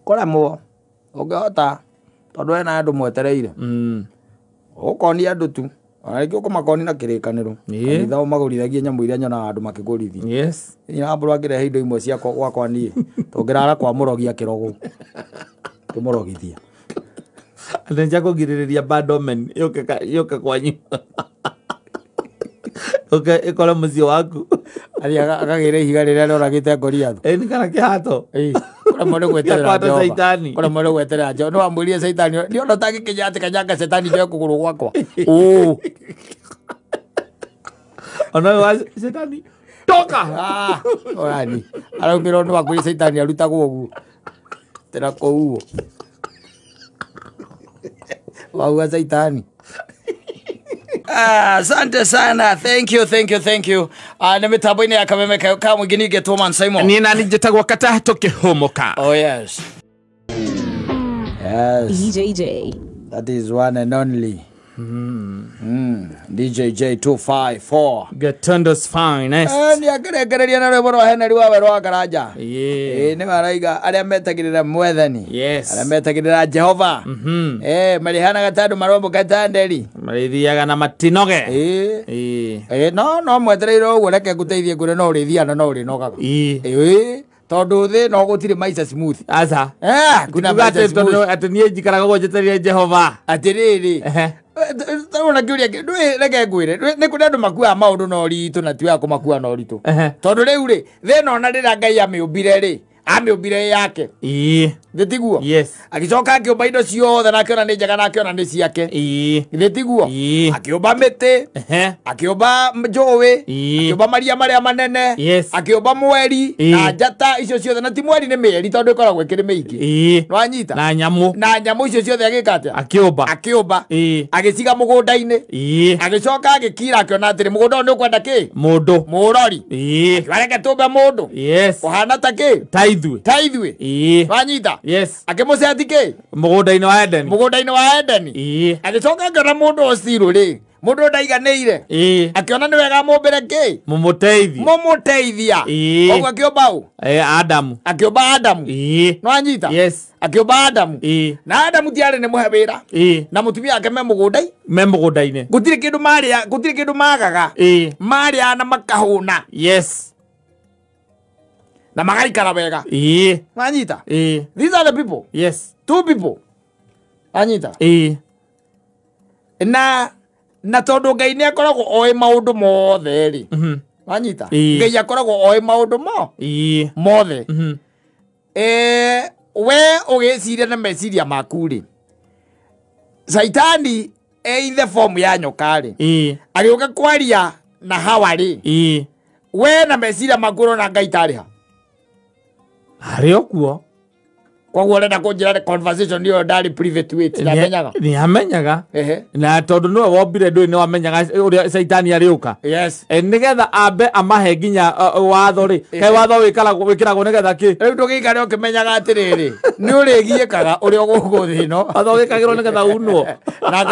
Kũremwo ũngĩhota tondũ hena andũ mwetereire. Ũkonia andũ tu. Ona rĩngĩ ũkũmakoni na kĩrĩkanĩro. Kanitha ũmagũrithagie nyamũ iria nyonaga andũ makĩgũrithia. Yes. Nyambũrũ akĩrehe indo imwe ciakwa gwakwa niĩ. Tũngĩrara kwa mũrogi akĩrogwo. Kĩmũrogithia. Atĩ nja kũgirĩrĩria bad omen yũke kwanyu. Ũke ĩkore mũciĩ waku. Athiĩ akagĩra ihiga rĩrĩa rĩoragĩte Goliath. Ĩ nĩ kana kĩhato. Kũremwo nĩ gweterera Gĩakwata Jehova. Caitani. Kũremwo nĩ gweterera Jehova. Nĩ wamwĩrire Caitani, nĩ ona ũtangĩkinya atĩ kanyanga Caitani njoe kũgũrũ gwakwa. Ũ. Ona ũyũ wa Caitani. Toka. Ah, orani. Araumĩra ũndũ wakwĩrire Caitani arutagwo ũguo. Tena kũu. Wauga Caitani. Asante sana. Thank you, thank you, thank you. Nĩ mĩtambo-inĩ ya Kameme ka mũingĩ ningĩ Tuoman Simon. Niĩ nani njĩtagwo Kata tũkĩhũmũka. Oh yes. Yes. DJJ. That is one and only. DJJ 254. Gatundo's finest. Nĩ akĩrekereria na rwĩmbo rwa Henry wa Werũ wa Karanja. Yeah. Nĩ maraiga arĩa metagĩrĩra Mwathani. Yes. Arĩa metagĩrĩra Jehova. Marĩhanaga ta andũ marombũka ta nderi. Marĩthiaga na matinoge. No mwetereire ũguo reke ngũteithie ngwĩre no ũrĩthiaga na no ũrĩnogaga. Tondũ thĩ no gũtirĩ maica smooth. Aca. Kuna Kuga maica atĩ tondũ smooth. atĩ niĩ njikaraga ũguo njetereire Jehova. Atĩrĩrĩ. Tarona kĩũria ndũĩ reke ngwĩre nĩ kũrĩ andũ makuaga maũndũ na ũritũ na ti wega kũmakua na ũritũ. Tondũ rĩu rĩ thĩ ĩno ona rĩrĩa Ngai amĩũmbire rĩ amĩũmbire yake. Thĩ tiguo? Yes. Agĩcoka akĩũmba indo ciothe na akĩona nĩ njega na akĩona nĩ ciake. Thĩ tiguo? Akĩũmba mĩtĩ, akĩũmba njũĩ, akĩũmba maria marĩa manene, akĩũmba mweri na njata icio ciothe na ti mweri nĩ mĩeri tondũ ĩkoragwo ĩkĩrĩ mĩingĩ. Nĩwanyita? Na nyamũ. Na nyamũ icio ciothe agĩka atĩa? Akĩũmba. Akĩũmba. Agĩciga mũgũnda-inĩ. Agĩcoka agĩkira akĩona atĩrĩ mũgũnda ũyũ nĩ ũkwenda kĩ? Mũndũ. Mũrori. Akiuga reke tũmbe mũndũ. Yes. Ũhana ta kĩ? Ta ithuĩ. Ta ithuĩ. Nĩwanyita? Yes. Akĩmũceti kĩ? Mũgũnda-inĩ wa Edeni. Mũgũnda-inĩ wa Edeni. Agĩcoka akĩona mũndũ ũcirũ rĩ mũndũ ũyũ ndaiganĩire. Akĩona nĩ wega amũmbĩre kĩ? Mũmũteithie. Mũmũteithia. Koguo akĩũmba ũ? Adamu. Akĩũmba Adamu. Nĩwanyita? Yes. Akĩũmba Adamu. Na Adamu ti arĩ nĩ mũhe wĩra. Na mũtumia wake me mũgũnda-inĩ. Me mũgũnda-inĩ. Gũtirĩ kĩndũ marĩa, gũtirĩ kĩndũ magaga. Marĩa na makahũna. Yes. Na magaikara wega. Nĩwanyita? These are the people. Yes. Two people. Nĩwanyita? Na tondũ Ngai nĩ akoragwo oĩ maũndũ mothe rĩ. Nĩwanyita? Ngai akoragwo oĩ maũndũ mothe. We ũgĩciria na meciria maku rĩ. Caitani e in the form ya nyoka rĩ. Agĩũka kwaria na Hawa rĩ. We na meciria maku ũrona Ngai tarĩ ha? Harĩ o kuo. Koguo ũrenda kũnjĩra conversation ĩyo ndarĩ private with, ndamenyaga? Nĩ amenyaga. Na tondũ nĩwe wombire ndũĩ nĩ wamenyaga ũrĩa Caitani arĩũka. Yes. Nĩgetha ambe amahe nginya watho rĩ. Kaĩ watho wĩkĩragwo nĩgetha kĩ? Rĩu ndũgĩikare ũkĩmenyaga atĩrĩrĩ, nĩ ũrĩgiĩkaga ũrĩ o gũkũ thĩ ĩno. Watho wĩkagĩrwo nĩgetha unwo. Na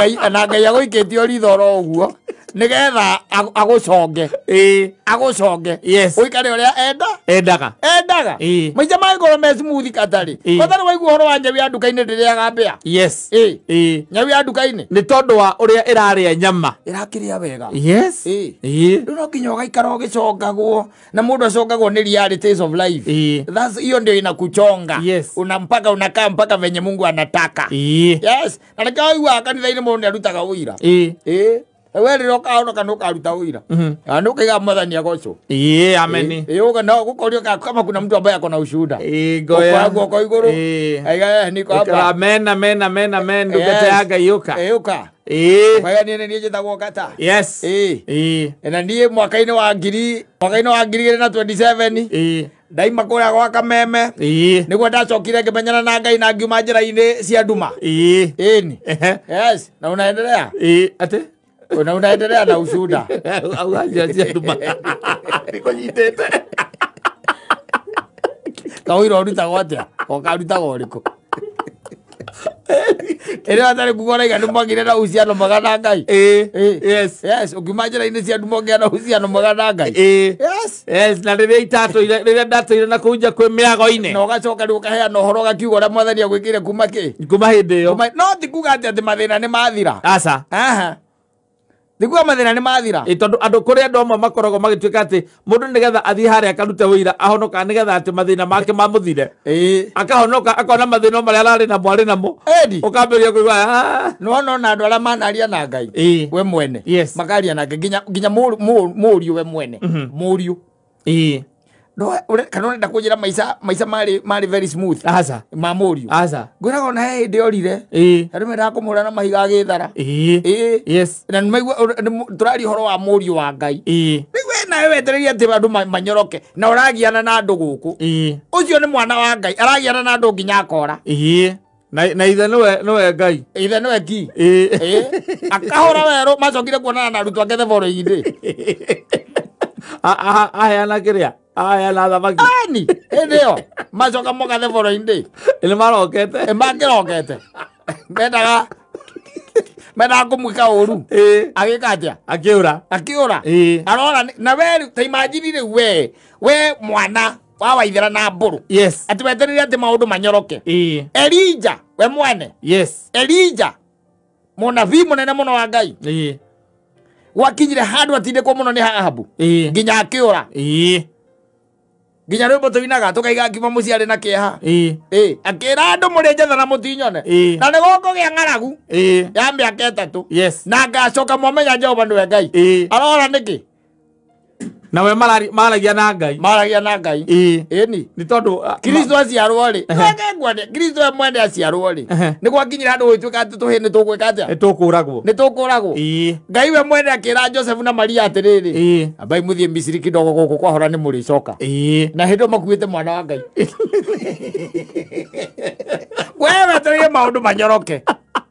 Ngai agũikĩtie o ritho oro ũguo nĩgetha agũconge. Agũconge. Yes. Ũikare ũrĩa enda? Endaga. Endaga. Maica mangĩkorwo me smooth katarĩ. Kwanza nĩ waigua ũhoro wa nyau ya nduka-inĩ ndĩrĩaga mbĩa? Yes. Nyau ya nduka-inĩ? Nĩ tondũ wa ũrĩa ĩrarĩa nyama. Ĩrakĩrĩa wega. Yes. Rĩu no nginya ũgaikara ũgĩcongagwo na mũndũ acongagwo nĩ realities of life. That's hiyo ndio inakuchonga. Yes. Una mpaka unakaa mpaka venye Mungu anataka. Yes. Na nĩkĩo waiguaga kanitha-inĩ mũndũ nĩarutaga ũira. We rĩrĩa ũkahonoka nĩ ũkaruta ũira. Na nĩ ũkaiga Mwathani agocwo. Amen. Ũga no gũkorio kama kuna mtu ambaye ako na ushuhuda. Ngoya. Ũkoya guoko igũrũ. Aiga, niko hapa. Amen, amen, amen, amen. Ndungata ya Ngai ũka. Ũka. Ũkaiga niĩ nĩ niĩ njĩtagwo Kata. Yes. Na niĩ mwaka-inĩ wa ngiri, mwaka-inĩ wa ngiri igĩrĩ na 27. Ndaima kũrĩa gwa Kameme. Nĩguo ndacokire ngĩmenyana na Ngai na ngiuma njĩra-inĩ cia nduma. Ĩni. Yes. Na unaendelea? Atĩ? Na unaendelea na ushuhuda. Au aja cia nduma. Nĩkũnyitĩte. Kawĩra ũrutagwo atĩa? Ũkarutagwo ũrĩkũ? Ĩrĩa atarĩ kuga ũraiga nĩ mwagire na uhusiano mwega na Ngai. Yes. Yes, ũkiuma njĩra-inĩ cia andũ mongĩa na uhusiano mwega na Ngai. Yes. Yes, na rĩrĩa itatũire rĩrĩa ndatũire na kũu nja kwĩ mĩago-inĩ. Na ũgacoka rĩu ũkaheana ũhoro ũgakiuga ũrĩa mwathani agwĩkĩire kuma kĩ? Kuma hĩndĩ ĩyo. No ti kuga atĩ mathĩna nĩ mathira. Aca. Aha. Ti kuga mathĩna nĩ mathira. Tondũ andũ kũrĩ andũ amwe makoragwo magĩtuĩka atĩ mũndũ nĩgetha athiĩ harĩa akarute wĩira ahonoka nĩgetha atĩ mathĩna make mamũthire. Akahonoka akona mathĩna marĩa ararĩ namo arĩ namo. Ũkambĩrĩria kũigua no no na andũ arĩa manaria na Ngai we mwene. Yes. Makaria nake nginya nginya mũriũ we mwene. Mũriũ. No kana ũrenda kũnjĩra maica maica marĩ very smooth. Aca. Ma mũriũ. Aca. Ngwĩraga ona he hĩndĩ orire. Andũ mendaga kũmũhũra na mahiga agĩthara. Yes. Na nĩmaigua tũraria ũhoro wa mũriũ wa Ngai. Rĩu we nawe wetereire atĩ andũ manyoroke na ũragiana na andũ gũkũ. Ũcio nĩ mwana wa Ngai aragiana na andũ nginya akora. Na ithe nĩwe Ngai. Ithe nĩwe ki. Akahũra werũ macokire kuonana na arutwo ake the following day. Aheana kĩrĩa? Aheana thamaki. Ani, hĩndĩ ĩyo macoka moka the following day. Nĩ marokete. Mangĩrokete. Mendaga kũmwĩka ũru. Agĩka atĩa? Akĩũra. Akĩũra. Arora na we ta imagine rĩu we mwana wa waithera na mbũrũ. Yes. Atĩ wetereire atĩ maũndũ manyoroke. Elija we mwene. Yes. Elija mũnabii mũnene mũno wa Ngai. Gwakinyire handũ atindĩkwo mũno nĩ Ahabu. Nginya akĩũra. Nginya rwĩmbo tũinaga tũkaiga ngima mũciĩ arĩ na kĩeha. Akĩra andũ mũrĩ njetha na mũtinyone. Na nĩ gũkũgĩa ng'aragu ya mĩaka 3. Yes. Na ngacoka mwamenya Jehova nĩwe Ngai. Arora nĩkĩ? Na we maragia na Ngai. Maragia na Ngai. Ĩni. Nĩ tondũ Kristo aciarwo rĩ. Ngwende Kristo we mwene aciarwo rĩ. Nĩ gwakinyire handũ gũgĩtuĩka atĩ tũhĩ nĩ tũgwĩka atĩa? Nĩ tũkũragwo. Nĩ tũkũragwo. Ngai we mwene akĩra Joseph na Maria atĩrĩrĩ. Ambai mũthiĩ Misiri kidogo gũkũ kwahora nĩ mũrĩcoka. Na hĩndĩ ĩyo makuĩte mwana wa Ngai. We wetereire maũndũ manyoroke.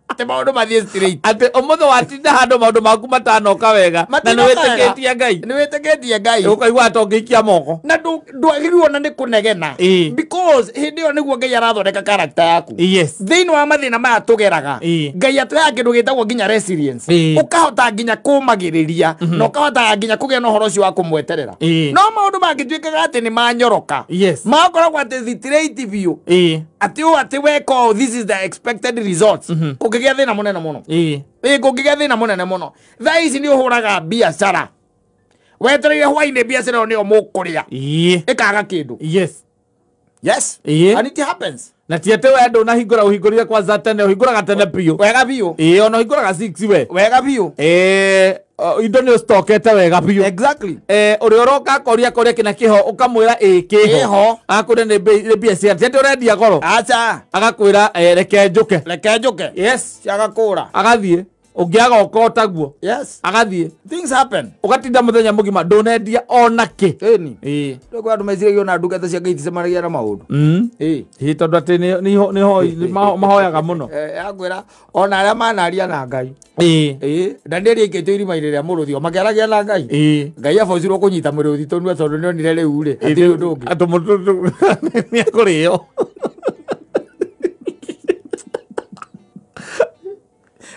Atĩ maũndũ mathiĩ straight. Atĩ ũmũthĩ watinda handũ maũndũ maku matanoka wega na nĩ wĩtĩkĩtie Ngai. Nĩ wĩtĩkĩtie Ngai. Ũkaigua ta ũngĩikia moko. Na ndwagĩrĩirwo ona nĩ kũnegena. Because hĩndĩ ĩyo nĩguo Ngai arathondeka character yaku. Yes. Thĩinĩ wa mathĩna maya tũgeraga. Ngai atũheaga kĩndũ gĩtagwo nginya resilience. Ũkahota nginya kũmagĩrĩria na ũkahota nginya kũgĩa na ũhoro ũcio wa kũmweterera. No maũndũ mangĩtuĩkaga atĩ nĩ manyoroka. Yes. Makoragwo atĩ straight biũ. Atĩ ũũ atĩ weka ũũ, this is the expected results. Kũngĩgĩa thĩna mũnene mũno. Kũngĩgĩa thĩna mũnene mũno. Thaa ici nĩ ũhũraga biacara. Wetereire hwainĩ biacara ĩyo nĩyo mũkũrĩa. Ĩkaga kĩndũ. Yes. Yes. And it happens. Na ti atĩ we ndũnahingũra ũhingũrire kwanza tene ũhingũraga tene biũ. Wega biũ. Ona ũhingũraga 6 we. Wega biũ. Indo nĩ ũcitokete wega biũ. Exactly. Ũrĩa ũroka akoria akoria kĩna kĩho ũkamwĩra ĩ kĩho. Agakwĩra nĩ mbia cigana. Ti atĩ ũrendia goro. Aca. Agakwĩra reke njũke. Reke njũke. Yes. Ciagakũra. Agathiĩ. Ũngĩaga ũka taguo. Yes. Agathiĩ. Things happen. Ũgatinda mũthenya mũgima ndũnendia ona kĩ. Ĩni. Rĩu kwĩ andũ meciragia ona ndungata cia Ngai iticemanagia na maũndũ. Tondũ atĩ nĩ mahoyaga mũno. Akwĩra ona arĩa manaria na Ngai. Danieli aikĩtio irima-inĩ rĩa mũrũthi o makĩaragia na Ngai. Ngai abocirwo kũnyita mũrũthi tũnua tondũ nĩonire rĩu rĩ hatirĩ ũndũ ũngĩ. Atĩ mũndũ nĩ ekũrĩo.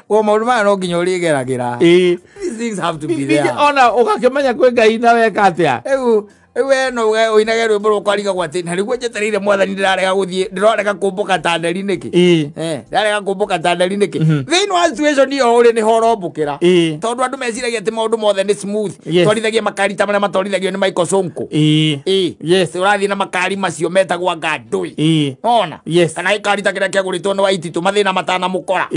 Wo maũndũ maya no nginya ũrĩgeragĩra. These things have to be there. Ona ũgakĩmenya kwĩ Ngai na weka atĩa. Rĩu we no ũinage rwĩmbo rũkwarigagwo atĩ na rĩguo njetereire mwathani ndĩrarega gũthiĩ ndĩrarega kũmbũka ta nderi nĩkĩ. Ndĩrarega kũmbũka ta nderi nĩkĩ. Thĩinĩ wa situation ĩyo ũrĩ nĩho ũrombũkĩra. Tondũ andũ meciragia atĩ maũndũ mothe nĩ smooth. Twarithagia makari ta marĩa matwarithagio nĩ Michael Sonko. Yes. Ũrathiĩ na makari macio metagwo anga ndũĩ. Ona. Kana gĩkari ta kĩrĩa kĩagũrĩtwo nĩ Waititũ mathĩna matanamũkora.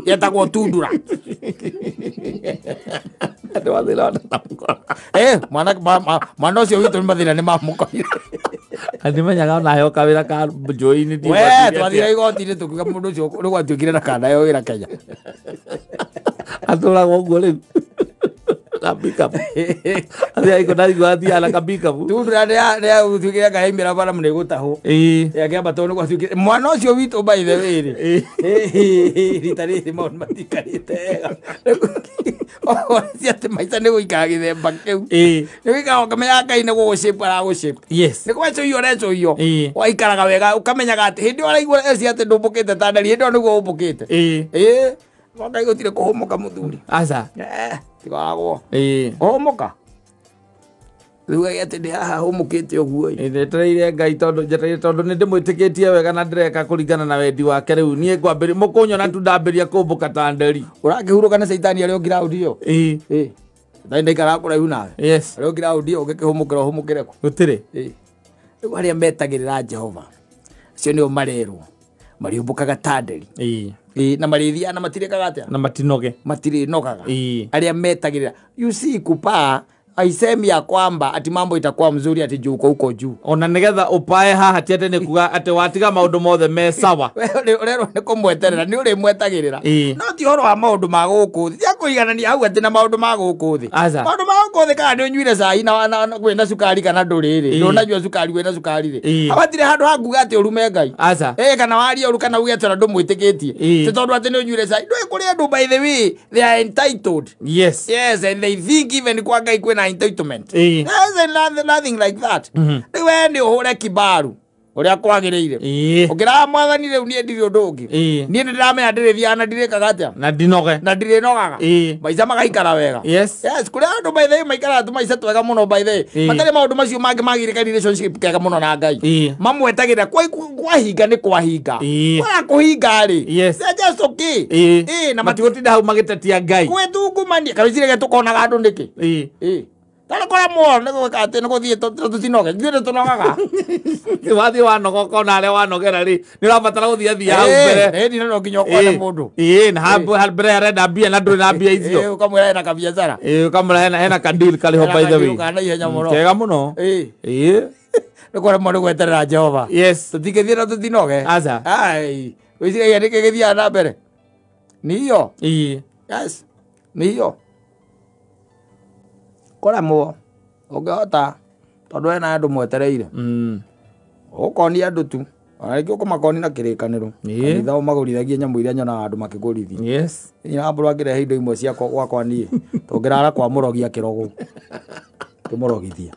Getagwo Tundura. Andũ mathĩna matanamũkora. Mwana ũcio witũ nĩ mathĩna nĩ mamũkorire. Andimenyaga ona heo kawĩra ka njũĩ-inĩ. We twathire igoti-inĩ tũkiuga mũndũ ũcio rĩu gwatuĩkire na kanda yo wĩra Kenya. Atũraga ũguo rĩu. Kabikabu. Athia iko ndaigua athiaga na kabikabu. Tundura rĩa gũtuĩkire ngai aimĩra bara nĩ gũtahwo. Akĩamba tondũ nĩ gwatuĩkire mwana ũcio witũ by the way rĩ. Rita rĩrĩ maũndũ matikarĩte wega. Okorwo atĩ maica nĩ gũikara gĩthemba kĩu. Nĩ gũikara ũkamenya Ngai nĩ gũgũcĩpu aragũcĩpu. Yes. Nĩ gwecũhio ũrecũhio. Waikaraga wega ũkamenyaga atĩ hĩndĩ ĩyo ũraigua eci atĩ ndũmbũkĩte ta nderi hĩndĩ ĩyo nĩguo ũmbũkĩte. Ngai gũtirĩ kũhũmũka mũthuri. Aca. Tikoragwo. Kũhũmũka. Rĩu atĩ ndĩ haha hũmũkĩte ũguo ĩ. Njetereire Ngai tondũ njetereire tondũ nĩ ndĩmwĩtĩkĩtie wega na ndĩreka kũringana na wendi wake rĩu niĩ ngwambĩrĩria mũkũnyona tu ndambĩrĩria kũmbũka ta nderi. Ũrakĩhurũka na caitani arĩ o ground ĩyo. Caitani ndaikaraga kũraihu nawe. Yes. Arĩ o ground ĩyo ũngĩkĩhũmũkĩra ũhũmũkĩre kũ? Gũtirĩ. Rĩu arĩa metagĩrĩra Jehova acio nĩo marerwo mariũmbũkaga ta nderi. Na marĩthiaga na matirĩkaga atĩa? Na matinoge. Matirĩnogaga. Arĩa metagĩrĩra. You see kupaa aisemi ya kwamba ati mambo itakuwa mzuri ati juu huko juu. Ona nigetha upae haha ti ati ni kuga ati watiga maundu mothe me sawa. We urerwo ni kumweterera ni uri mwetagirira. No ti horo wa maundu ma guku thi. Tia kuiganania hau ati na maundu ma guku thi. Maundu ma guku thi kana ni unyuire cai na kwina cukari kana nduri ri. Ndunanyua cukari wina cukari ri. Habatire handu ha nguga ati urume Ngai. Kana waria uru kana uge ati ona ndumwitikitie. Ti tondu ati ni unyuire cai. Ndui kuri andu by the way they are entitled. Yes. Yes, and they think even kwa Ngai kwina entitlement. There's nothing like that. Rĩu we nĩ ũhũre kibaru ũrĩa kwagĩrĩire. Ũngĩraga mwathani rĩu niĩ ndirĩ ũndũ ũngĩ. Niĩ nĩ ndĩramenya ndĩrĩthiaga na ndirĩkaga atĩa? Na ndinoge. Na ndirĩnogaga. Maica magaikara wega. Yes. Yes, kũrĩ andũ by the way maikaraga tũmaica twega mũno by the way. Matarĩ maũndũ macio mangĩ magirĩka relationship kega mũno na Ngai. Mamwetagĩrĩra kwahinga nĩ kwahinga. Kwaga kũhinga rĩ. Yes. They're just okay. Na matigũtinda hau magĩtetia Ngai. Gwĩtungumania. Kamĩcirĩge tũkonaga andũ nĩkĩ? Tara kora mo nĩ gwĩka atĩ nĩ gũthiĩ tũtinoge ithuĩ nĩ tũnogaga. Wathiĩ wanoga ũkona harĩa wanogera rĩ nĩ ũrabatara gũthiĩ athia hau mbere. Ĩni no nginya ũkone mũndũ. Na hau mbere arenda mbia na ndũrĩ na mbia icio. Ũkamwĩra hena kabiacara. Ũkamwĩra hena ka deal karĩ ho by the way. Kana ihenya mũno. Kega mũno. Nĩ kũremwo nĩ gweterera Jehova. Yes. Tũtingĩthiĩ na tũtinoge. Aca. Ai, wĩciragia nĩkĩ gĩthiaga na mbere? Nĩ iyo. Yes. Nĩ iyo. Kũremwo ũngĩhota tondũ hena andũ mwetereire. Ũkonia andũ tu. Ona rĩngĩ ũkũmakoni na kĩrĩkanĩro. Kanitha ũmagũrithagie nyamũ iria nyonaga andũ makĩgũrithia. Yes. Nyambũrwo akĩrehe indo imwe ciakwa gwakwa niĩ. Tũngĩrara kwa mũrogi akĩrogwo. Kĩmũrogithia.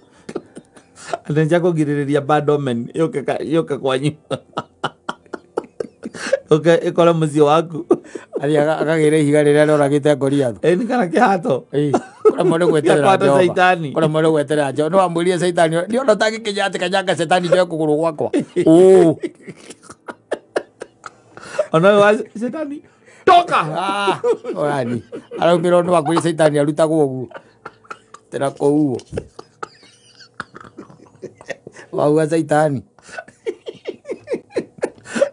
Atĩ nja kũgirĩrĩria bad omen yũke kwanyu. Ũke ĩkore mũciĩ waku. Athiĩ akagĩra ihiga rĩrĩa rĩoragĩte Goliath. Nĩ kana kĩhato. Kũremwo nĩ gweterera Jehova. Kũremwo nĩ gweterera Jehova. Nĩ wamwĩrire caitani. Nĩ ona ũtangĩkinya atĩ kanyanga cetani njoe kũgũrũ gwakwa. Ona wa cetani toka. Orani. Araumĩra ũndũ wakwĩrire caitani arutagwo ũguo. Tena kũu. Wauga caitani.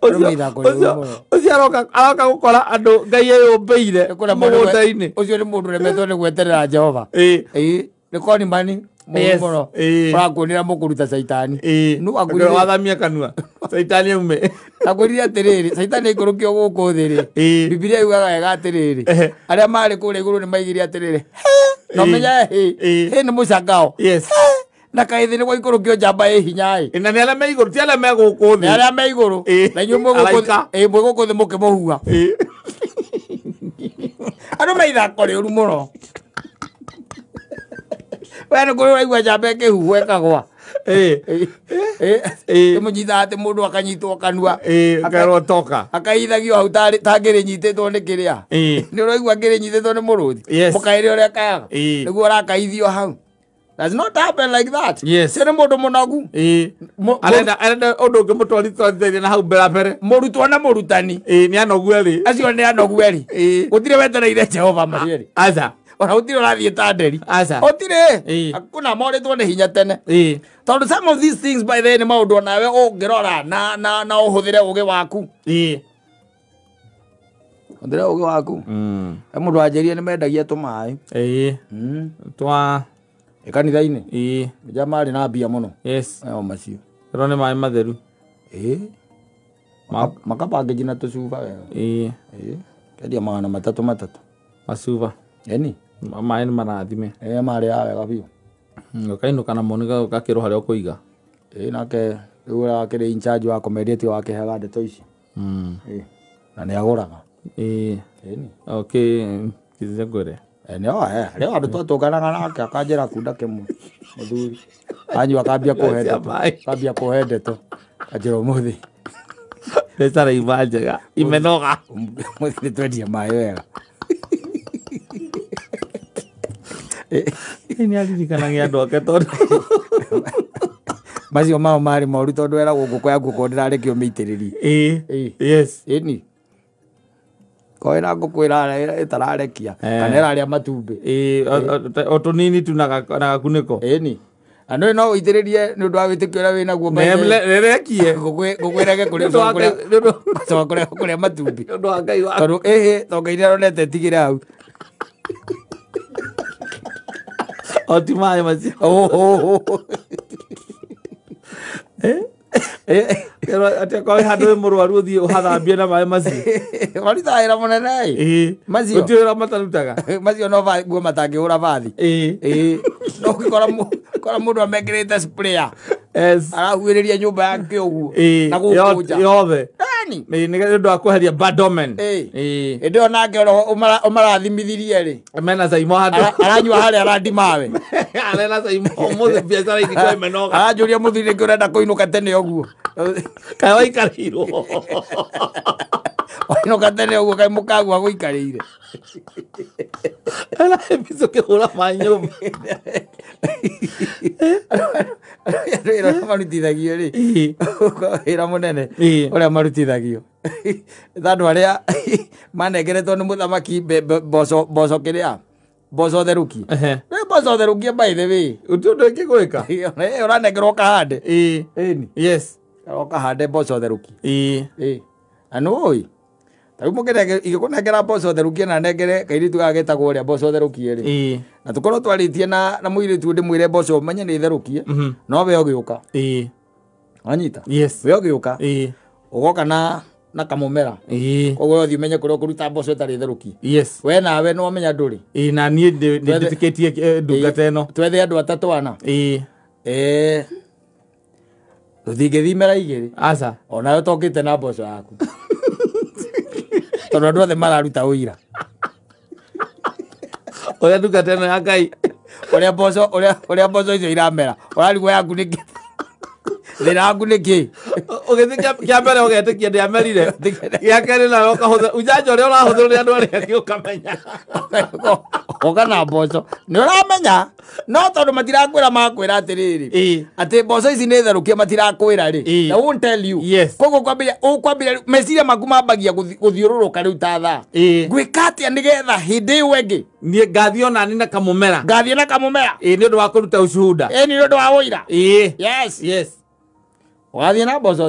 Ũcio aroka gũkora andũ Ngai eyũmbĩire mũgũnda-inĩ. Ũcio nĩ mũndũ ũremetwo nĩ gweterera Jehova. Nĩ koni mani mũno. Ũrakuonera mũkũruta caitani. Wathamia kanua caitani aume. Akwĩrire atĩrĩrĩ, caitani aikũrũkio gũkũ thĩ rĩ. Bibilia yugaga wega atĩrĩrĩ, arĩa marĩ kũrĩa igũrũ nĩ maigire atĩrĩrĩ, na ũmenye hĩ nĩ mũcangao. Yes. Na kaĩ thĩ nĩ gwaikũrũkio njamba ĩ hinya ĩ. Na nĩ arĩa me igũrũ ti arĩa me gũkũ thĩ. Nĩ arĩa me igũrũ. Na inyuĩ mwĩ gũkũ thĩ mũkĩmũhuha. Andũ me ithako rĩũru mũno. We nĩ kũrĩ ũraigua njamba ĩkĩhuhwo ĩkagwa. Ĩmũnyitaga atĩ mũndũ akanyitwo kanua. Akerwo toka. Akaithagio hau ta ngĩrĩ nyitĩtwo nĩ kĩrĩa. Nĩ ũraigua ngĩrĩ nyitĩtwo nĩ mũrũthi. Mũkaĩre ũrĩa kayaga. Nĩguo ũrakaithio hau. Does not happen like that. Yes. Sio mũndũ mũnogu. Arenda ũndũ ũngĩ mũtwaritwarithĩrie na hau mbere mbere. Mũrutwo na mũrutani. Nĩ anogu erĩ. Acio nĩ anogu erĩ. Gũtirĩ wetereire Jehova marĩ erĩ. Aca. Ona gũtirĩ ũrathiĩ ta nderi. Aca. Gũtirĩ. Hakuna morĩtwo nĩ hinya tene. Tondũ some of these things by the way nĩ maũndũ onawe ũngĩrora na ũhũthĩre ũgĩ waku. Ũhũthĩre ũgĩ waku. He mũndũ wanjĩrire nĩ mendagia tũmaĩ. Twa kanitha-inĩ. Jamaa arĩ na mbia mũno. Yes. O macio. Ĩro nĩ maĩ matheru. Makabangĩji na tũcuba wega. Kendia 300 300. Macuba. Eni. Maĩ nĩ marathime. Marĩaga wega biũ. Ũkainũka namo ũgakĩrwo harĩa ũkũiga. Nake rĩu ũrĩa wakĩrĩ in charge wa kũmendia tiwe wakĩheaga ndeto ici. Na nĩ agũraga. Okay, kĩthĩe ngwĩre. Rĩu andũ twatũnganaga nake akanjĩra kunda kĩmwe mũthuri. Anyua akambia kũhe ndeto. Akambia kũhe ndeto. Anjĩra ũmũthĩ. Mbeca ima njega. Imenoga. Ũmũthĩ nĩ twendia maĩ wega. Nĩ aririkanagia andũ ake tondũ macio mao marĩ moru tondũ eragwo ngũkũ yaku okorwo ndĩrarekio mĩitĩrĩrie. Yes. Ĩni. Korwo ĩna ngũkũ ĩtararekia kana ĩrarĩa matumbĩ. O tũnini tu na gakunĩko. Ĩni. Na nĩ no ũitĩrĩrie nĩ ũndũ wa wĩtĩkio ũrĩa wĩnaguo. Rerekie. Ngũkũ ĩrege kũrĩa matumbĩ. Nĩ ũndũ wa Ngai waku. Tondũ ĩhĩ to Ngai nĩaronete tigĩre hau. O ti maĩ macio. Atĩ akorwo handũ wĩ mũrwaru ũthiĩ ũhathambie na maĩ macio. Marutaga wĩra mũnene. Macio. Gũtirĩ wĩra matarutaga. Macio no nguo matangĩhũra bathi. No ũgĩkora mũndũ amekĩrĩte sprayer. Arahuhĩrĩria nyũmba yake ũguo. Na gũkũ nja. Yothe. Yaani. Nĩ ũndũ wa kweheria bad omen. Hĩndĩ ĩyo nake ũmarathimithirie rĩ. Mena Saimo handũ. Aranyua harĩa arandimawe. Arena Saimo ũmũthĩ biacara ingĩkorwo imenoga. Aranjũria mũthuri nĩkĩ ũrenda kũinũka tene ũguo. Kaĩ waikarĩirwo. Wainũka tene ũguo kaĩ mũkagua gũikarĩire. Ena episode kĩhũra maĩ nyũmba. Wĩra ũrĩa marutithagio rĩ. Wĩra mũnene ũrĩa marutithagio. Ta andũ arĩa manengeretwo nĩ mũthamaki mboco kĩrĩa mboco therũkie. Nĩ mboco therũkie by the way. Gũtirĩ ũndũ ũngĩ gwĩka. Ũranengerwo ũkahande. Ĩni. Yes. Ũkahande mboco therũkie. Na nĩũĩ ta rĩu ingĩkũnengera mboco therũkie na nengere kairĩtu gaka getagwo ũrĩa mboco therũkie rĩ. Na tũkorwo twarĩtie na mũirĩtu ndĩmwĩre mboco menye nĩ therũkie no we ũgĩũka. Wanyita? Yes. We ũgĩũka. Ũgoka na kamũmera. Koguo ũthiĩ ũmenye kũrĩa ũkũruta mboco ĩtarĩ therũkie. Yes. We nawe nĩ wamenya ndũrĩ. Na niĩ nĩndĩtĩkĩtie ndungata ĩno. Twethe andũ atatũ ana. Tũtingĩthimĩra igĩrĩ. Aca. Onawe ũtokĩte na mboco yaku. Tondũ andũ othe mararuta ũira. Ũrĩa ndungata ĩno ya Ngai. Ũrĩa mboco ũrĩa mboco icio iramera. Ũrarigwo yaku nĩkĩ? Thĩna waku nĩkĩ? Ũgĩthiĩ kĩa mbere ũgetĩkia ndĩamerire. Gĩa kerĩ nawe ũkahũthĩra ujanja ũrĩa ũrahũthĩrwo nĩ andũ arĩa angĩ ũkamenya. Ũka na mboco. Nĩ ũramenya no tondũ matirakwĩra makwĩra atĩrĩrĩ. Atĩ mboco ici nĩ therũkie matirakwĩra rĩ. They won't tell you. Koguo ũkwambĩrĩria meciria maku mambagia gũthiũrũrũka rĩu ta thaa. Ngwĩka atĩa nĩgetha hĩndĩ ĩyo ĩngĩ niĩ ngathiĩ onani na kamũmera. Ngathiĩ na kamũmera. Nĩ ũndũ wa kũruta ushuhuda. Nĩ ũndũ wa ũira. Yes. Yes. Ũgathiĩ na mboco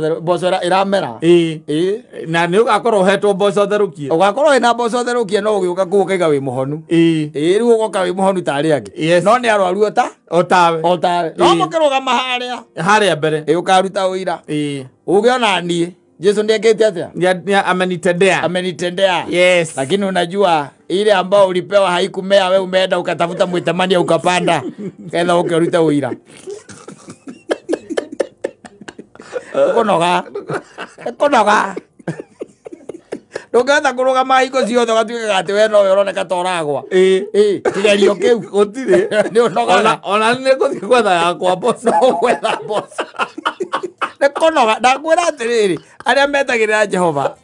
ĩramera. Na nĩ ũgakorwo ũhetwo mboco therũkie. Ũgakorwo wĩna mboco therũkie no ũgĩũka kũu ũkaiga wĩ mũhonu. Rĩu ũgoka wĩ mũhonu ta arĩa angĩ. No nĩ arwaru o tawe. O tawe. No mũkĩrũgama harĩa mbere. Ũkaruta ũira. Uge ona niĩ Jesu ndiye ekĩte atĩa? Amenitendea. Amenitendea. Yes. Lakini unajua ile ambao ulipewa haikumea, wewe umeenda ukatafuta mwitamani ukapanda. Ketha ũke ũrute ũira. Kunoga. Kunoga. Ndũngĩhota kũrũgama hingo ciothe ũgatuĩkaga atĩ we nowe ũroneka ta ũragwa. Kĩgerio kĩu gũtirĩ. Nĩ ũnogaga. Ona nĩ ngũthiĩ gwetha yakwa mboco. No gwetha mboco. Nĩ kũnoga. Ndakwĩra atĩrĩrĩ, arĩa metagĩrĩra Jehova.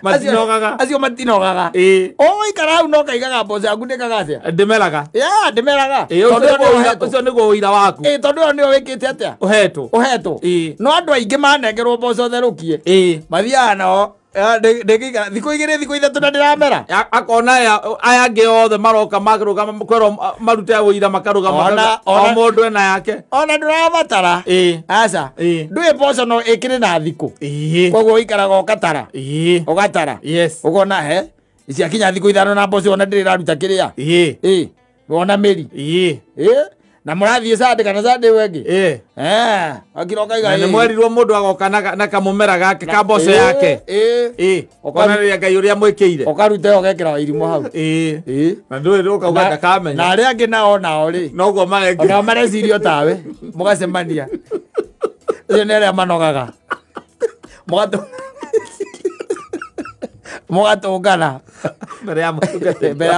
Matinogaga. Acio matinogaga. Ũgũikara hau no kaigaga mboco yaku ndĩkaga atĩa? Ndĩmeraga. Ndĩmeraga. Ũcio nĩguo ũira waku. Tondũ ũyũ nĩwe wĩkĩte atĩa? Ũhetwo. Ũhetwo. No andũ aingĩ manengerwo mboco therũkie. Mathiaga nao thikũ igĩrĩ thikũ ithatũ na ndĩramera. Akona aya angĩ othe maroka makarũgama kwĩrwo marute ũira makarũgama o mũndũ ena yake. Ona ndũrabatara. Aca. Ndũĩ mboco no ĩkĩrĩ na thikũ. Koguo ũikaraga ũgatara. Ũgatara. Yes. Ũkona he ciakinya thikũ ithano na mboco ona ndĩrĩ ĩraruta kĩrĩa. Wona mĩri. Na mũrathiĩ Sunday kana Sunday wengĩ? Akiroka iga. Na nĩ mwerirwo mũndũ agoka na kamũmera gake ka mboco yake. Ũkonania Ngai ũrĩa mwĩkĩire. Ũkaruta ũgekĩra irimũ hau. Na ndũĩ ũkauga ndakamenya. Na arĩa angĩ nao nao rĩ. Noguo mareka. Onao mareciria tawe. Mũgacemania. Ũcio nĩ arĩa manogaga. Mũgatũngana mbere ya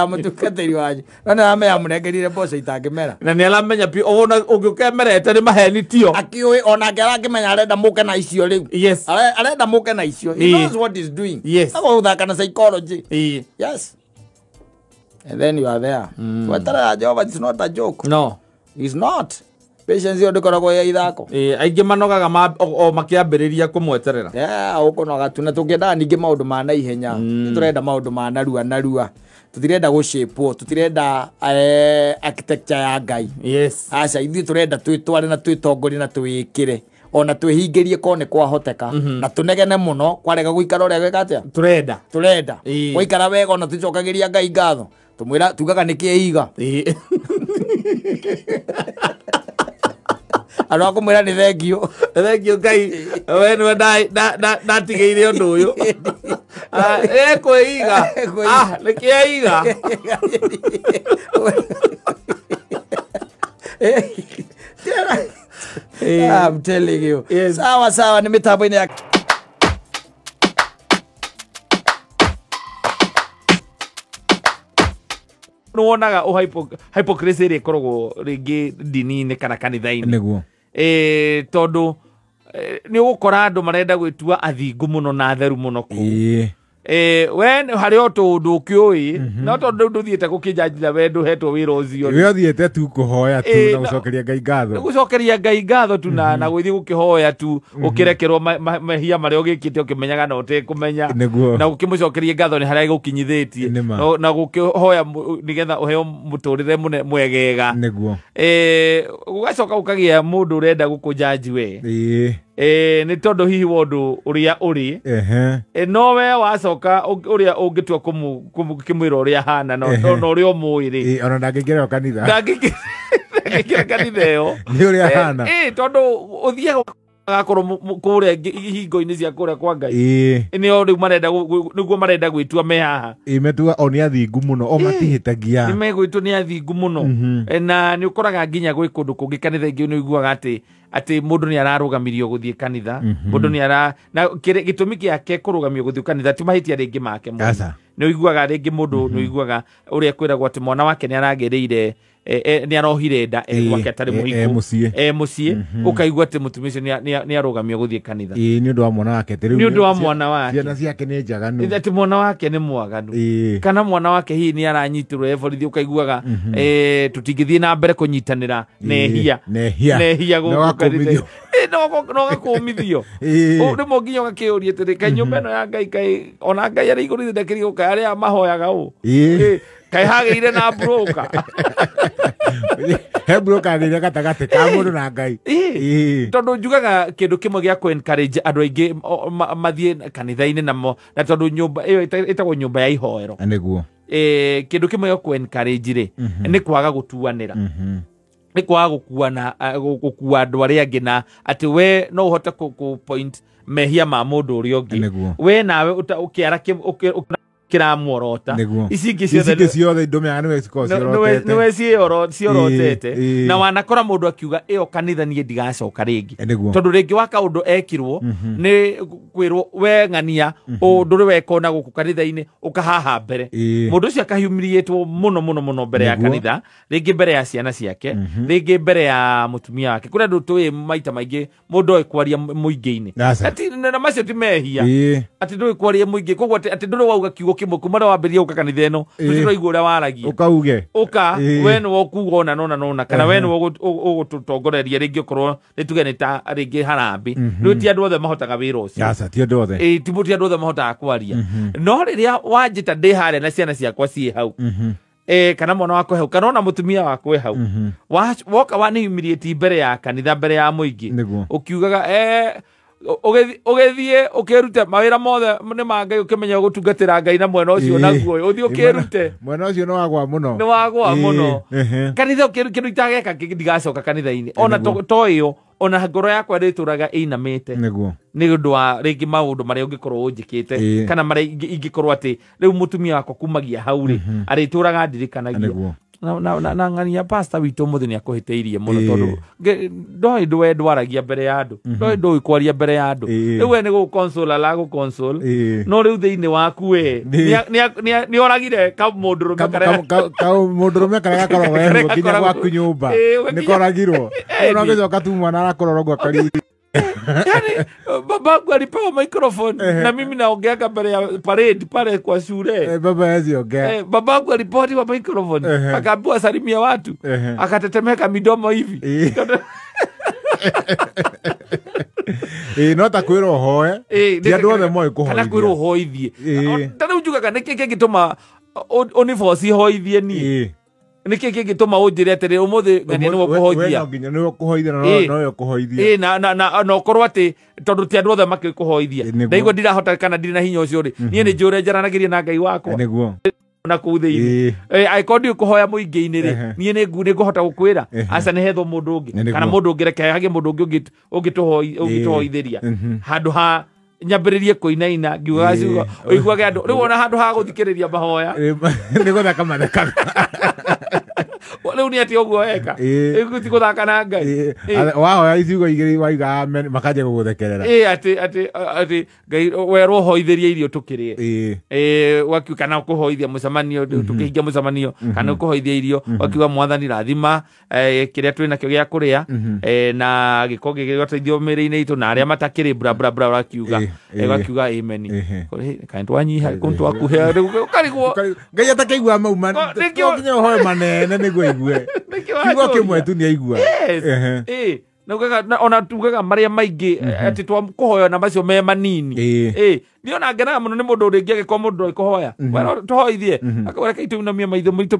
mũtungatĩri wanyu. No nĩ aramenya mũnengerire mboco itangĩmera. Na nĩ aramenya biũ ona ũngĩũkemerete nĩ maheni tio. Akĩũĩ onake arakĩmenya arenda mũke na icio rĩu. Yes. Arenda mũke na icio. He knows what he's doing. Yes. Agũthaka na psychology. Yes. And then you are there. Gweterera Jehova is not a joke. No. It's not. Patience yo ndĩkoragwo ya ithako. Aingĩ manogaga o makĩambĩrĩria kũmweterera. Ũkũnoga tu na tũngĩendaga ningĩ maũndũ ma naihenya. Tũrenda maũndũ ma narua narua. Tũtirenda gũcĩpwo, tũtirenda architecture ya Ngai. Yes. Aca ithuĩ tũrenda twĩtware na twĩtongorie na twĩĩkĩre. Ona twĩhingĩrie korwo nĩ kwahoteka. Na tũnegene mũno kwarega gũikara ũrĩa gwĩka atĩa? Tũrenda. Tũrenda. Gwaikara wega ona tũcokagĩria Ngai ngatho. Tũmwĩra tugaga nĩ kĩiga. Andũ a kũmwĩra nĩ thengio. Thengio Ngai we nĩwe ndatigĩire ũndũ ũyũ. Kwĩiga. Nĩ kĩiga. I'm telling you. Yes. Sawa sawa nĩ mĩtambo-inĩ ya nĩwonaga hypocrisy ĩrĩa ĩkoragwo rĩngĩ ndini-inĩ kana kanitha-inĩ. Nĩguo. Tondũ nĩ ũgũkora andũ marenda gwĩtua athingu mũno na atheru mũno kũu. We harĩ o tũũndũ ũkĩũĩ no tondũ rĩu ndũthiĩte gũkĩnjanjira we ndũhetwo wĩra ũcio. We ũthiĩte tu kũhoya tu na gũcokeria Ngai ngatho. Gũcokeria Ngai ngatho tu na gũthiĩ gũkĩhoya tu ũkĩrekerwo mehia marĩa ũgĩkĩte ũkĩmenyaga na ũtekũmenya. Na ũkĩmũcokeria ngatho nĩ harĩa gũkinyithĩtie na gũkĩhoya nĩgetha ũheo mũtũrĩre mwegega. Nĩguo. Gũgacoka gũkagĩa mũndũ ũrenda gũkũnjanji we. Nĩ tondũ hihi wondũ ũrĩa ũrĩ. No we wacoka ũrĩa ũngĩtua kũmwĩra ũrĩa hana na ũrĩa ũmũĩ rĩ. Ona ndangĩingĩra kanitha. Ndangĩingĩra kanitha ĩyo. Nĩ ũrĩa hana. Tondũ ũthiaga agakorwo kũrĩa ihingo-inĩ cia kũrĩa kwa Ngai. Nĩo rĩu marenda nĩguo marenda gwĩtua me haha. Metua o nĩ athingu mũno o matihĩtagia. Nĩ megwĩtwo nĩ athingu mũno. Na nĩ ũkoraga nginya gwĩ kũndũ kũngĩ kanitha ingĩ nĩ ũiguaga atĩ mũndũ nĩ ararũgamirio gũthiĩ kanitha. Mũndũ nĩ ara na gĩtũmi gĩake kũrũgamio gũthiĩ kanitha ti mahĩtia rĩngĩ make mũno. Nĩ ũiguaga rĩngĩ mũndũ nĩ ũiguaga ũrĩa kwĩragwo atĩ mwana wake nĩ aragĩrĩire nĩ arohire nda gwake atarĩ mũhiku mũciĩ ũkaigua atĩ mũtumia ũcio nĩ arũgamio gũthiĩ kanitha. Nĩ ũndũ wa mwana wake nĩ ũndũ wa mwana wake. Ciana ciake nĩ njaganu. Atĩ mwana wake nĩ mwaganu. Kana mwana wake hihi nĩ aranyitirwo e borithi ũkaiguaga tũtingĩthiĩ na mbere kũnyitanĩra nehia nehia gũkũ kanitha. No gakũmithio. Rĩmwe nginya ũgakĩũria atĩrĩ kaĩ nyũmba ĩno ya Ngai kaĩ ona Ngai arĩ igũrũ ndakĩrĩ gũka arĩa mahoyaga ũũ. Kaĩ hagĩire na broker. He broker agĩire gatagatĩ ka mũndũ na Ngai. Tondũ njugaga kĩndũ kĩmwe gĩa kũ encourage andũ aingĩ mathiĩ kanitha-inĩ namo na tondũ nyũmba ĩyo ĩtagwo nyũmba ya ihoero. Nĩguo. Kĩndũ kĩmwe gĩa kũ encourage rĩ nĩ kwaga gũtuanĩra. Nĩ kwaga gũkua andũ arĩa angĩ na atĩ we no ũhote kũ point mehia ma mũndũ ũrĩa ũngĩ. We nawe ũkĩara kĩramuorota. Ici ingĩ ciothe ndũmĩaga nĩwe cikoragwo ciorotete. Nĩwe ciorotete. Na wanakora mũndũ akiuga ĩyo kanitha niĩ ndigacoka rĩngĩ. Tondũ rĩngĩ wa kaũndũ ekirwo nĩ kwĩrwo we ng'ania ũndũ ũrĩ weka ona gũkũ kanitha-inĩ ũkahaha mbere. Mũndũ ũcio akahumiliatwo mũno mũno mũno mbere ya kanitha, rĩngĩ mbere ya ciana ciake, rĩngĩ mbere ya mũtumia wake. Kũrĩ andũ tũĩ maita maingĩ mũndũ oĩ kwaria mũingĩ-inĩ. Na macio ti mehia. Atĩ ndũĩ kwaria mũingĩ koguo atĩ ndũrĩ wauga kiugo kĩmwe kuma rĩrĩa wambĩrĩria gũka kanitha ĩno tũtiraigua ũrĩa waragia. Ũkauge. Ũka we nĩwe ũkuga ũna na ũna na ũna kana we nĩwe ũgũtũtongoreria rĩngĩ okorwo nĩ tuge nĩ ta rĩngĩ harambĩ. Rĩu ti andũ othe mahotaga wĩra ũcio. Aca ti andũ othe. Ti andũ othe mahotaga kwaria. No rĩrĩa wanjĩta ndĩ harĩa na ciana ciakwa ciĩ hau kana mwana wakwa hau kana ona mũtumia wakwa hau woka wanihumiliate mbere ya kanitha mbere ya mũingĩ ũkiugaga Ũgĩthiĩ ũkĩrute mawĩra mothe nĩ ma Ngai ũkĩmenya gũtungatĩra Ngai na mwena ũcio naguo ũthiĩ ũkĩrute mwena ũcio nĩ wagwa mũno nĩ wagwa mũno kanitha kĩndũ itageka ndigacoka kanitha-inĩ ona to ĩyo ona ngoro yakwa ĩrĩtũraga ĩinamĩte nĩguo nĩ ũndũ wa rĩngĩ maũndũ marĩa ũngĩkorwo ũnjĩkĩte kana marĩa ingĩkorwo atĩ rĩu mũtumia wakwa kumagia hau rĩ arĩtũraga ndirikanagia na ng'ania pastor witũ mũthĩ nĩ akũhĩtĩirie mũno tondũ ndoĩ ndũwe ndwaragia mbere ya andũ ndoĩ ndũĩ kwaria mbere ya andũ rĩu we nĩ gũconsole aragũconsole no rĩu thĩinĩ waku we nĩ oragire kamũndũrũme karĩa kamũndũrũme karĩa gakoragwo ehuo nginya gwaku nyũmba nĩ koragirwo no gĩcoka tu mwana arakorora ũguo akariri. Yani babangu alipewa microphone na mimi naongeaga mbele ya parade pale kwa shule. Baba hawezi ongea. Babangu alipewa microphone akaambiwa salimia watu akatetemeka midomo hivi. No ta kwĩrwo hoe ti andũ othe moĩ kũhoithia kana kwĩrwo hoithie ta rĩu njugaga nĩkĩ kĩngĩtũma ũniboci hoithie niĩ nĩkĩ kĩngĩtũma ũnjĩre atĩrĩ ũmũthĩ ng'ania nĩwe ũkũhoithia no nginya nĩwe ũkũhoithia na nowe ũkũhoithia na ũkorwo atĩ tondũ ti andũ othe makĩũĩ kũhoithia ndaigua ndirahota kana ndirĩ na hinya ũcio rĩ niĩ nĩ njũre njaranagĩria na Ngai wakwa nĩguo na kũu thĩinĩ angĩkorwo ndiũĩ kũhoya mũingĩ-inĩ rĩ niĩ nĩ ngũhota gũkwĩra aca nĩ hethwo mũndũ ũngĩ kana mũndũ ũngĩ reke hagĩe mũndũ ũngĩ ũngĩtũhoithĩria handũ ha nyambĩrĩrie kũinaina ngiugaga ciugo ũiguage andũ rĩu ona handũ ha gũthikĩrĩria mahoya nĩ gũthaka mathekaga rĩu nĩ atĩ ũguo eka ti gũthaka na Ngai wahoya iciugo igĩrĩ waiga amen makanjia gũgũthekerera atĩ Ngai werwo hoithĩrie irio tũkĩrĩe wakiuga kana ũkũhoithia mũcemanio tũkĩhingia mũcemanio kana ũkũhoithia irio wakiuga mwathani rathima kĩrĩa twĩ nakĩo gĩa kũrĩa na gĩko gĩgĩteithio mĩĩrĩ-inĩ itũ na arĩa matakĩrĩ bra bra bra wakiuga wakiuga amen kana twanyiha kũu twakuhe ũkarigwo Ngai atakĩigua mau nginya ũhoe manene nĩguo aigue kiugo kĩmwe tu nĩ aigua ona tugaga marĩa maingĩ atĩ twakũhoya na macio me manini niĩ ona ngenaga mũno nĩ mũndũ rĩngĩ agĩkorwo mũndũ ndoĩ kũhoya tũhoithie akauga tũinamie maitho maitũ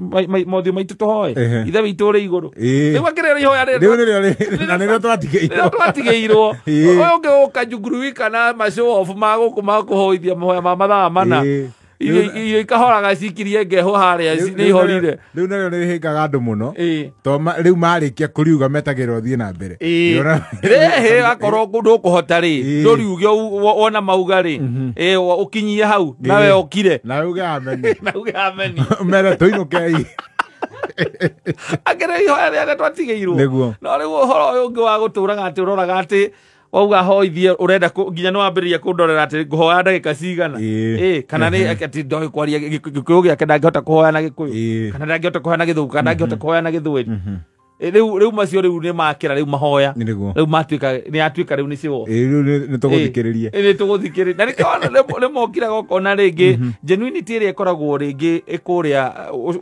mothiũ maitũ tũhoe ithe witũ ũrĩ igũrũ rĩu akĩrĩa ihoya rĩu nĩrĩo na nĩrĩo twatigĩirwo ũyũ ũngĩ ũka njunguruĩ kana ma show off ma gũkũ ma kũhoithia mahoya ma mathaa mana irio ikahoraga cikirie ngeho harĩa nĩ ihorire rĩu narĩo nĩ rĩhĩngaga andũ mũno to rĩu marĩkia kũriuga metagĩrwo thiĩ na mbere rĩhĩ akorwo ndũkũhota rĩ ndũriuge wona mauga rĩ ũkinyie hau nawe ũkire na uge amen na uge amen mere tũinũkei akĩrĩ ihoya rĩrĩa twatigĩirwo no rĩu ũhoro ũyũ ũngĩ wa gũtũraga atĩ ũroraga atĩ wauga hoithie urenda nginya nĩ wambĩrĩria kũndorera atĩ ngũhoya ndagĩka cigana kana nĩ atĩ ndoĩ kwaria gĩkũyũ gĩake ndangĩhota kũhoya na gĩkũyũ kana ndangĩhota kũhoya na gĩthũngũ kana ndangĩhota kũhoya na gĩthweri rĩu macio rĩu nĩ makĩra rĩu mahoya rĩu matuĩka nĩ atuĩka rĩu nĩcio rĩu nĩ tũgũthikĩrĩria nĩ tũgũthikĩrĩria na nĩkĩo nĩ mokiraga ũkona rĩngĩ genuinity ĩrĩa ĩkoragwo rĩngĩ ĩkũrĩa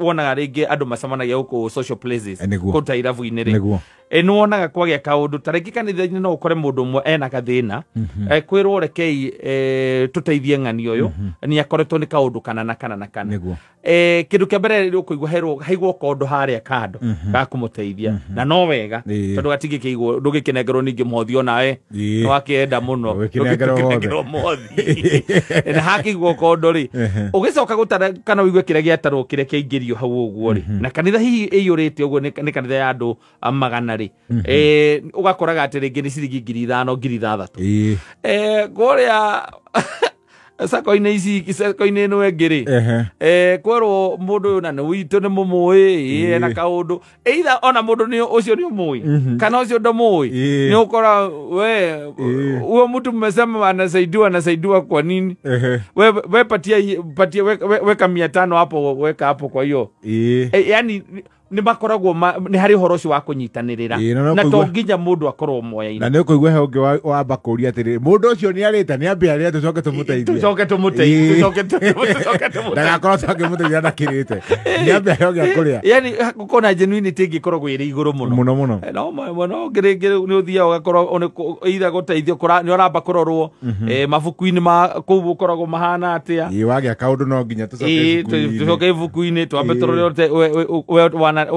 wonaga rĩngĩ andũ macemanagia gũkũ social places kũndũ ta irabu-inĩ rĩ nĩ wonaga kwagĩa kaũndũ ta rĩngĩ kanitha-inĩ no ũkore mũndũ ũmwe ena gathĩna kwĩrwo rekei tũteithie ng'ani ũyũ nĩ akoretwo nĩ kaũndũ kana na kana na kana kĩndũ kĩa mbere ũkũigua haigwo kondo harĩa kando ga kũmũteithia na no wega tondũ gatingĩkĩigwo ndũgĩkĩnengerwo ningĩ mũhothi onawe nĩ wakĩenda mũno ndũgĩkĩnengerwo mũhothi na hakĩigwo kondo rĩ ũgĩcoka gũtara kana ũigue kĩrĩa gĩatarwo kĩrĩa kĩaingĩrio hau ũguo rĩ na kanitha hihi ĩiyũrĩte ũguo nĩ kanitha ya andũ magana rĩ ũgakoraga atĩ rĩngĩ nĩ ciringi 5,000 6,000 kũrĩa sako-inĩ ici sako-inĩ ĩno ĩngĩ rĩ kwerwo mũndũ ũyũ na nĩ witũ nĩ mũmũĩ ena kaũndũ either ona mũndũ nĩ ũcio nĩ ũmũĩ kana ũcio ndũmũĩ nĩ ũkora we huyo mtu mmesema anasaidiwa anasaidiwa kwa nini we patia weka 500 hapo weka hapo kwa hiyo yani nĩ makoragwo nĩ harĩ ũhoro ũcio wa kũnyitanĩrĩra na to nginya mũndũ akorwo moya-inĩ na nĩ ũkũigua he ũngĩ wamba kũũria atĩrĩrĩ mũndũ ũcio nĩ arĩte nĩ ambe arĩe tũcoke tũmũteithie tũcoke tũmũteithie tũcoke tũmũteithie ndagakorwo tũkĩmũteithia ndakĩrĩte nĩ ambe arĩe gĩa kũrĩa yani gũkorwo na genuinity ĩngĩkoragwo ĩrĩ igũrũ mũno mũno mũno no mwena ũngĩ rĩngĩ nĩ ũthiaga ũgakorwo either gũteithio nĩ ũramba kũrorwo mabuku-inĩ ma kũu ũkoragwo mahana atĩa ĩ wagĩa kaũndũ no nginya tũcoke ibuku-inĩ twambe tũrore we kana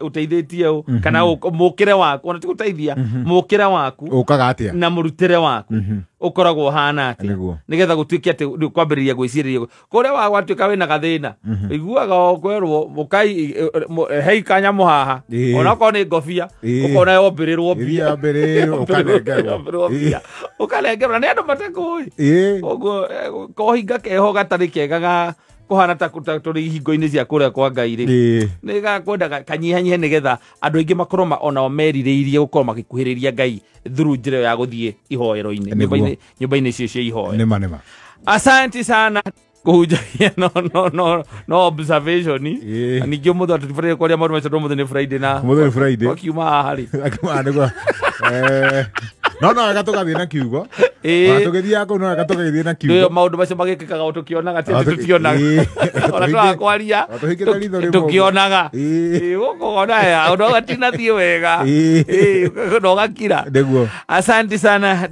ũteithĩtie ũ kana mũkĩre waku ona ti gũteithia mũkĩre waku ũkaga atĩa na mũrutĩre waku ũkoragwo ũhana atĩa Nĩguo. nĩgetha gũtuĩke atĩ rĩu kwambĩrĩria gwĩcirĩria kũrĩa wagwatuĩka wĩna gathĩna iguaga o kwĩrwo mũkai hei kanyamũ haha onakorwo nĩ ngobia ũkona yombĩrĩrwo mbia ũkanengerwo mbia ũkanengerwo na nĩ andũ matakũĩ ũguo kohinga keho gatarĩ kega ga kũhana ta tũrĩ ihingo-inĩ cia kũrĩa kwa Ngai rĩ nĩ gakwenda kanyihanyihe nĩgetha andũ aingĩ makorwo onao merirĩirie gũkorwo magĩkuhĩrĩria Ngai through njĩra ĩyo ya gũthiĩ ihoero-inĩ nyũmba-inĩ icio cia ihoero. Nĩma nĩma. Asante sana kũhunjagia no observation ningĩ ũmũthĩ tũtibataire kwaria maũndũ macio tondũ ũmũthĩ nĩ Friday na ũmũthĩ nĩ Friday twakiuma haha rĩ nĩguo no wega tũgathiĩ na kiugo ona tũgĩthiaga kũu no wega tũgagĩthiĩ na kiugo maũndũ macio magĩkĩkaga o tũkĩonaga ti atĩ tũtionaga ona twakwaria tũkĩonaga gũkũ ona ũndũ gatinathiĩ wega na ũgakira. Nĩguo. Asante sana.